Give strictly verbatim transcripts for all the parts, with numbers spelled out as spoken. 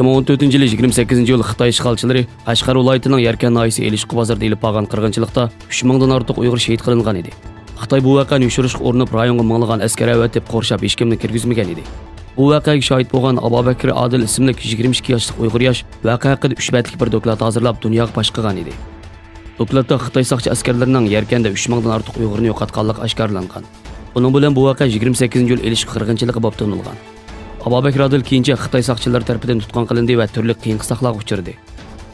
ئىككى مىڭ ئون تۆتىنچى يىلى يىگىرمە سەككىزىنچى ئىيۇل خىتاي ئىشغالچىلىرى قەشقەر ۋىلايىتىنىڭ يەركەن ناھىيىسى ئېلىشقۇ بازىرىدا ئېلىپ بارغان قىرغىنچىلىقتا ئۈچ مىڭدىن ئارتۇق ئۇيغۇر شېھىت قىلىنغان ئىدى. خىتاي بۇ ۋەقەنى يوشۇرۇشقا ئۇرۇنۇپ، رايونغا مىڭلىغان ئەسكەر ئەۋەتىپ قورشاپ، ھېچكىمنى كىرگۈزمىگەن ئىدى. بۇ ۋەقەگە شاھىت بولغان ئابابەكرى ئادىل ئىسىملىك يىگىرمە ئىككى ياشلىق ئۇيغۇر ياش ۋەقە ھەققىدە ئۈچ بەتلىك بىر دوكلات ھازىرلاپ، دۇنياغا پاش قىلغان ئىدى. دوكلاتتا خىتاي ساقچى ئەسكەرلىرىنىڭ يەركەندە ئۈچ مىڭدىن ئارتۇق ئۇيغۇرنى يوقاتقانلىقى ئاشكارىلانغان. بۇنىڭ بىلەن بۇ ۋەقە يىگىرمە سەككىزىنچى ئىيۇل ئېلىشقا قىرغىنچىلىقى بولۇپ تونۇلغان. ئابابەكرى ئادىل كېيىنچە خىتاي ساقچىلىرى تەرىپىدىن تۇتقۇن قىلىندى ۋە تۈرلۈك قىيىن قىستاقلارغا ئۇچرىدى.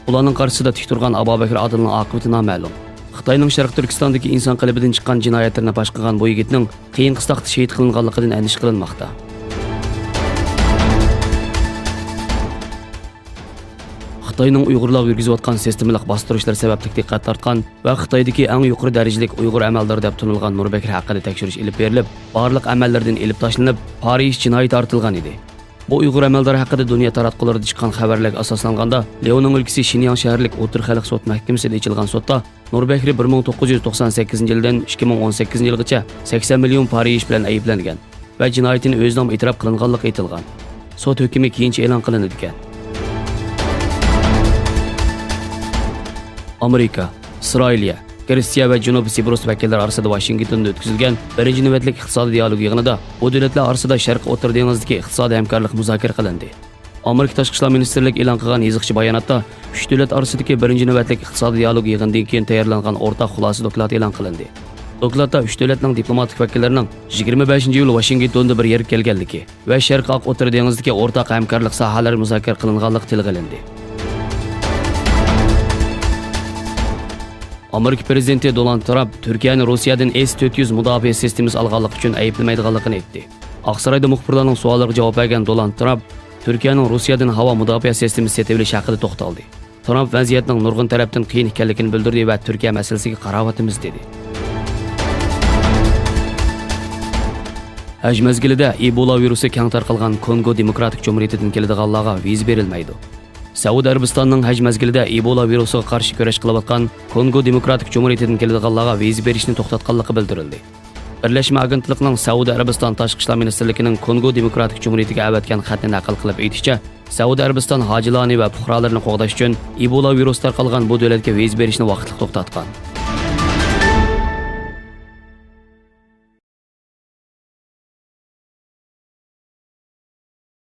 ئۇلارنىڭ قارشىسىدا تىك تۇرغان ئابابەكرى ئادىلنىڭ ئاقىۋىتى نامەلۇم. خىتاينىڭ شەرقىي تۈركىستاندىكى ئىنسان قېلىپىدىن چىققان جىنايەتلىرىنى پاش قىلغان بۇ يىگىتنىڭ قىيىن قىستاقتا شېھىت قىلىنغانلىقىدىن ئەندىشە قىلىنماقتا. خىتاينىڭ ئۇيغۇرلارغا يۈرگۈزۈۋاتقان سىستېمىلىق باستۇرۇشلىرى سەۋەبلىك دىققەت تارتقان ۋە خىتايدىكى ئەڭ يۇقىرى دەرىجىلىك ئۇيغۇر ئەمەلدىرى دەپ تانىلغان نۇر بەكرى ھەققىدە تەكشۈرۈش ئېلىپ بېرىلىپ، بارلىق ئەمەللىرىدىن ئېلىپ تاشلىنىپ، پارىيىش جىنايىتى ئارتىلغان ئىدى. بۇ ئۇيغۇر ئەمەلدارى ھەققىدە دۇنيا تاراتقۇلىرىدا چىققان خەۋەرلەرگە ئاساسلانغاندا، ليۇنىڭ ئۆلكىسى شىنياڭ شەھەرلىك ئوتتۇرا خەلق سوت مەھكىمىسىدە ئېچىلغان سوتتا نۇر بەكرى بىر مىڭ توققۇز يۈز توقسان سەككىزىنچى يىلدىن ئىككى مىڭ ئون سەككىزىنچى يىلغىچە سەكسەن مىليون پارىيىش بىلەن ئەيىبلەنگەن ۋە جىنايىتىنى ئۆزىنىڭ ئېتىراپ قىلىنغانلىقى ئېيتىلغان. سوت ھۆكمى كېيىنچە ئېلان قىلىنىدىكەن. ئامېرىكا، ئىسرائىلىيە، گرېتسىيە ۋە جەنۇبىي سىبرۇس ۋەكىللىرى ئارىسىدا ۋاشىنگتوندا ئۆتكۈزۈلگەن بىرىنچى نۆۋەتلىك ئىقتىسادىي دىئالوگ يىغىنىدا بۇ دۆلەتلەر ئارىسىدا شەرقىي ئوتتۇرا دېڭىزدىكى ئىقتىسادىي ھەمكارلىق مۇزاكىرە قىلىندى. ئامېرىكا تاشقى ئىشلار مىنىستىرلىكى ئېلان قىلغان يېزىقچە باياناتتا ئۈچ دۆلەت ئارىسىدىكى بىرىنچى نۆۋەتلىك ئىقتىسادىي دىئالوگ يىغىنىدىن كېيىن تەييارلانغان ئورتاق خۇلاسە دوكلاتى ئېلان قىلىندى. دوكلاتتا ئۈچ دۆلەتنىڭ دىپلوماتىك ۋەكىللىرىنىڭ يىگىرمە بەشىنچى ئىيۇل ۋاشىنگتوندا بىر يەرگە كەلگەنلىكى ۋە شەرقىي ئاق ئوتتۇرا دېڭىزدىكى ئورتاق ھەمكارلىق ساھەلىرى مۇزاكىرە قىلىنغانلىقى تىلغا ئېلىندى. ئامېرىكا پىرېزىدېنتى دونالد ترامپ تۈركىيەنى روسىيەدىن ئېس تۆت يۈز مۇداپىئە سىستېمىسى ئالغانلىقى ئۈچۈن ئەيىبلىمەيدىغانلىقىنى ئېيتتى. ئاقسارايدا مۇخبىرلارنىڭ سوئاللىرىغا جاۋاب بەرگەن دونالد ترامپ تۈركىيەنىڭ روسىيەدىن ھاۋا مۇداپىئە سىستېمىسى سېتىۋېلىش ھەققىدە توختالدى. ترامپ ۋەزىيەتنىڭ نۇرغۇن تەرەپتىن قىيىن ئىكەنلىكىنى بىلدۈردى ۋە تۈركىيە مەسىلىسىگە قاراۋاتىمىز دېدى. ھەج مەزگىلىدە ئىبولا ۋىرۇسى كەڭ تارقالغان كونگو دېموكراتىك جۇمھۇرىيىتىدىن كېلىدىغانلارغا ۋىزا بېرىلمەيدۇ. سەئۇدى ئەرەبىستاننىڭ ھەج مەزگىلىدە ئىبولا ۋىرۇسىغا قارشى كۈرەش قىلىۋاتقان كونگو دېموكراتىك جۇمھۇرىيىتىدىن كېلىدىغانلارغا ۋىزا بېرىشنى توختاتقانلىقى بىلدۈرۈلدى. بىرلەشمە ئاگېنتلىقىنىڭ سەئۇدى ئەرەبىستان تاشقى ئىشلار مىنىستىرلىكىنىڭ كونگو دېموكراتىك جۇمھۇرىيىتىگە ئەۋەتكەن خەتنى نەقىل قىلىپ ئېيتىشىچە، سەئۇدى ئەرەبىستان ھاجىلارنى ۋە پۇقرالىرىنى قوغداش ئۈچۈن ئىبولا ۋىرۇسى تارقالغان بۇ دۆلەتكە ۋىزا بېرىشنى ۋاقىتلىق توختاتقان.